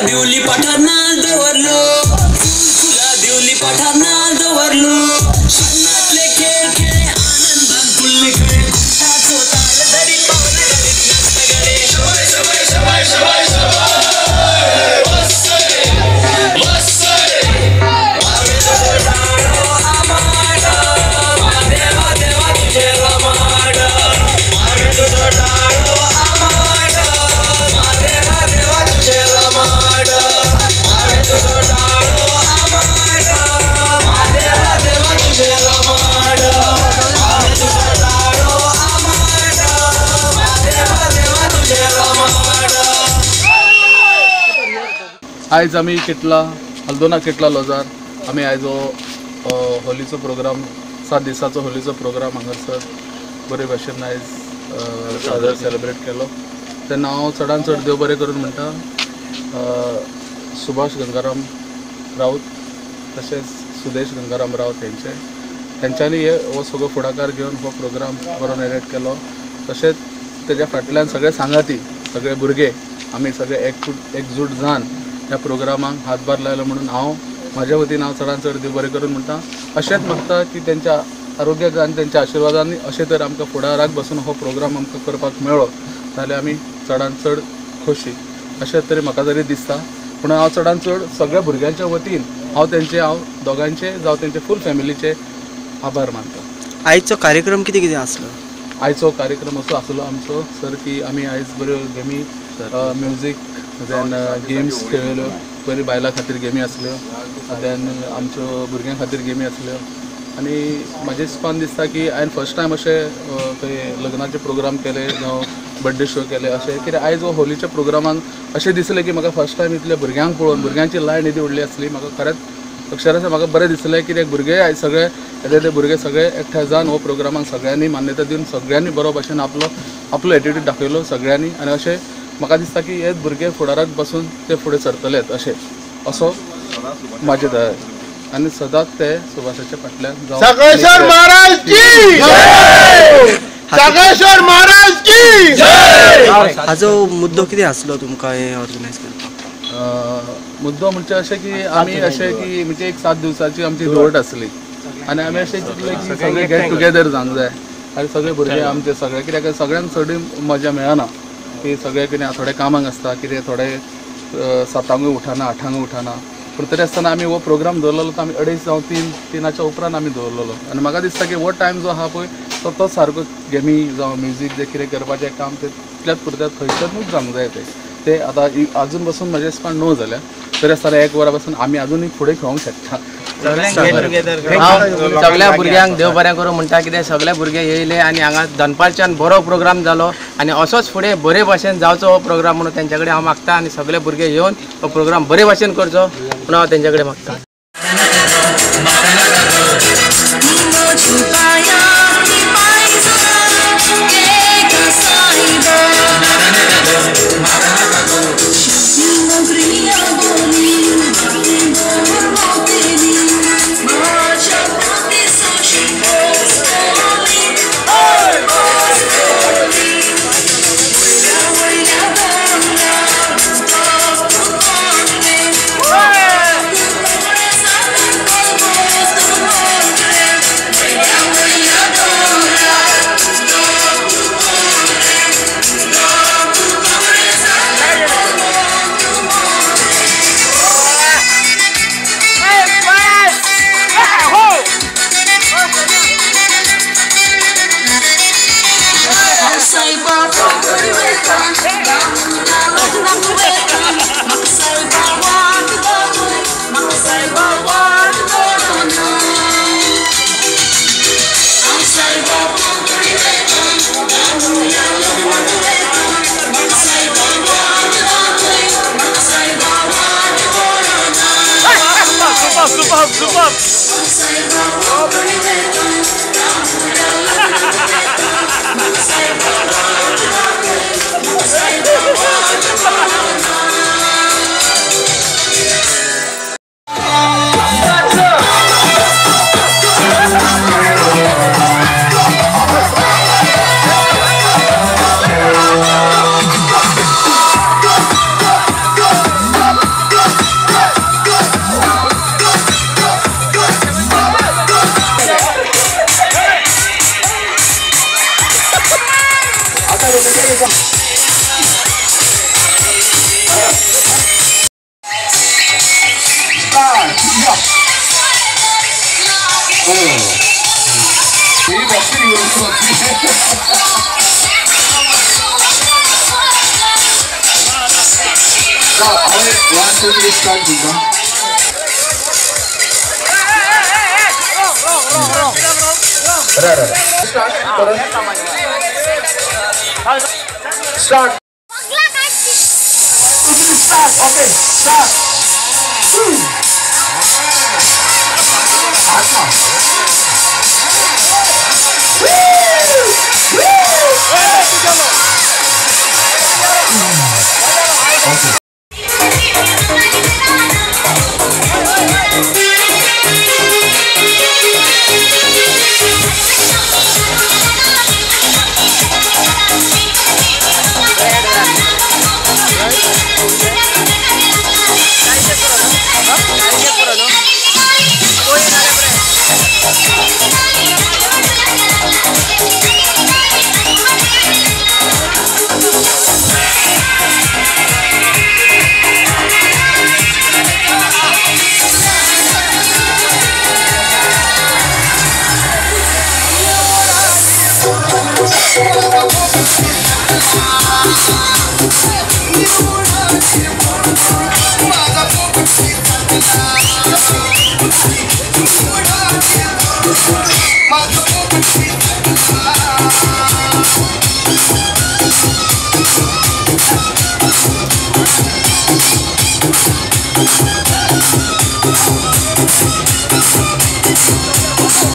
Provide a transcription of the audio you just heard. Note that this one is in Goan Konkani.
दिवली पाठार नाल दवरलो, फुला दिवली पाठार नाल दवरलो, शन्नातले खेळ खेळ आनंदान फुल्ले खेळ, घुमटाचो ताल धरी पावल घालीत नाचता गडे. शबाय शबाय शबाय शबाय शबाय वस्से वस्से देवा देवा तुझे रमाड, तुझो टाळो आमाड, देवा देवा तुझे रमाड, तुझो टाळो आमाड, देवा देवा तुझे रमाड, तुझो टाळो आमाड, देवा देवा तुझे रमाड. आयज आमी केटला हल्दोना केटला लॉजार आमी आयज हो होलीचो प्रोग्राम 7 दिसाचो होलीचो प्रोग्राम हांगासर बरे भाशेन आयज सादर सेलिब्रेट केलो. तेन्ना हांव चडान चड देव बरें करून म्हणटा सुभाष गंगाराम राऊत तशेंच सुदेश गंगाराम राऊत हेंचे तेंच्यांनी हे हो सगळो फुडाकार घेवन हो प्रोग्राम बरो नरेट केलो. तशेंच तेज्या फाटल्यान सगळे सांगाती सगळे भुरगे आमी सगळे एकजूट जावन ह्या प्रोग्रामाक हातभार लायलो म्हणून हांव म्हाज्या वतीन हांव चडान चड देव बरें करून म्हणटा. अशेंच मागता की तेंच्या आरोग्याक आनी तेंच्या आशिर्वादांनी अशें तर आमकां फुडाराक बसून हो प्रोग्राम आमकां करपाक मेळ्ळो जाल्यार आमी चडान चड खोशी अशें तरी म्हाका तरी दिसता. पूण हांव चडान चड सगळ्या भुरग्यांच्या वतीन हांव तेंचे हांव दोगांचे जावं तेंचे फूल फॅमिलीचे आभार मानता. आयचो कार्यक्रम कितें कितें आसलो? आयचो कार्यक्रम असो आसलो आमचो सर की आमी आयज बऱ्यो गेमी म्युजीक देन गेम्स खेळ्ळ्यो, बरी बायलां खातीर गेमी आसल्यो, देन आमच्यो भुरग्यां खातीर गेमी आसल्यो. आनी म्हाजे हिसपान दिसता की हांवें फर्स्ट टायम अशें खंय लग्नाचे प्रोग्राम केले जावं बड्डे शो केले अशें कित्याक आयज हो होलीच्या प्रोग्रामाक अशें दिसलें की म्हाका फर्स्ट टायम इतल्या भुरग्यांक पळोवन भुरग्यांची लायन येदी व्हडली आसली म्हाका खरेंच अक्षरशा म्हाका बरें दिसलें कित्याक भुरगे आयज सगळे येदे ते भुरगे सगळे एकठांय जावन हो प्रोग्रामाक सगळ्यांनी मान्यता दिवन सगळ्यांनी बरो भाशेन आपलो आपलो एटिट्यूड दाखयलो सगळ्यांनी. आनी अशें म्हाका दिसता की हे भुरगे फुडाराक बसून ते फुडें सरतलेच अशें असो म्हाजें आनी सदांच ते सुभाषाच्या फाटल्यान सागेश्वर महाराज की जय, सागेश्वर महाराज की जय. हाजो मुद्दो कितें आसलो तुमकां हें ऑर्गनायज करपाक? मुद्दो म्हणजे अशें की आमी अशें की म्हणजे एक 7 दिवसाची आमची दवट आसली आनी आमी अशें चिंतलें की सगळे गेट टुगेदर जावंक जाय आनी सगळे भुरगे आमचे सगळे कित्याक सगळ्यांक चड मजा मेळना की सगळे कितें थोडे कामाक आसता कितें थोडे 7ांकूय उठना 8ांकूय उठना पूण तरी आसतना आमी हो प्रोग्राम दवरलेलो तो आमी 2.5 जावं 3 उपरांत आमी दवरलेलो. आनी म्हाका दिसता की हो टायम जो आहा पळय तो तोच सारको गेमी जावं म्युजीक जें कितें करपाचें काम तें तितल्याच पुरत्यात थंयसरूच जावंक जाय तें ते आतां आजून बसून म्हाजे हिसपान 9 जाल्या तरी आसतना 1 वरा पासून आमी आजुनूय फुडें खेळोंक शकता. सगळ्या भुरग्यांक देव बरें करूं म्हणटा कितें सगळे भुरगे येयले आनी हांगा दनपारच्यान बरो प्रोग्राम जालो आनी असोच फुडें बरे भाशेन जावचो हो प्रोग्राम म्हणून तेंच्या कडेन हांव मागता आनी सगळे भुरगे येवन हो प्रोग्राम बरे भाशेन करचो म्हणून हांव तेंच्या कडेन मागता. Oh! Start. Start. Okay. Start. 2. Okay.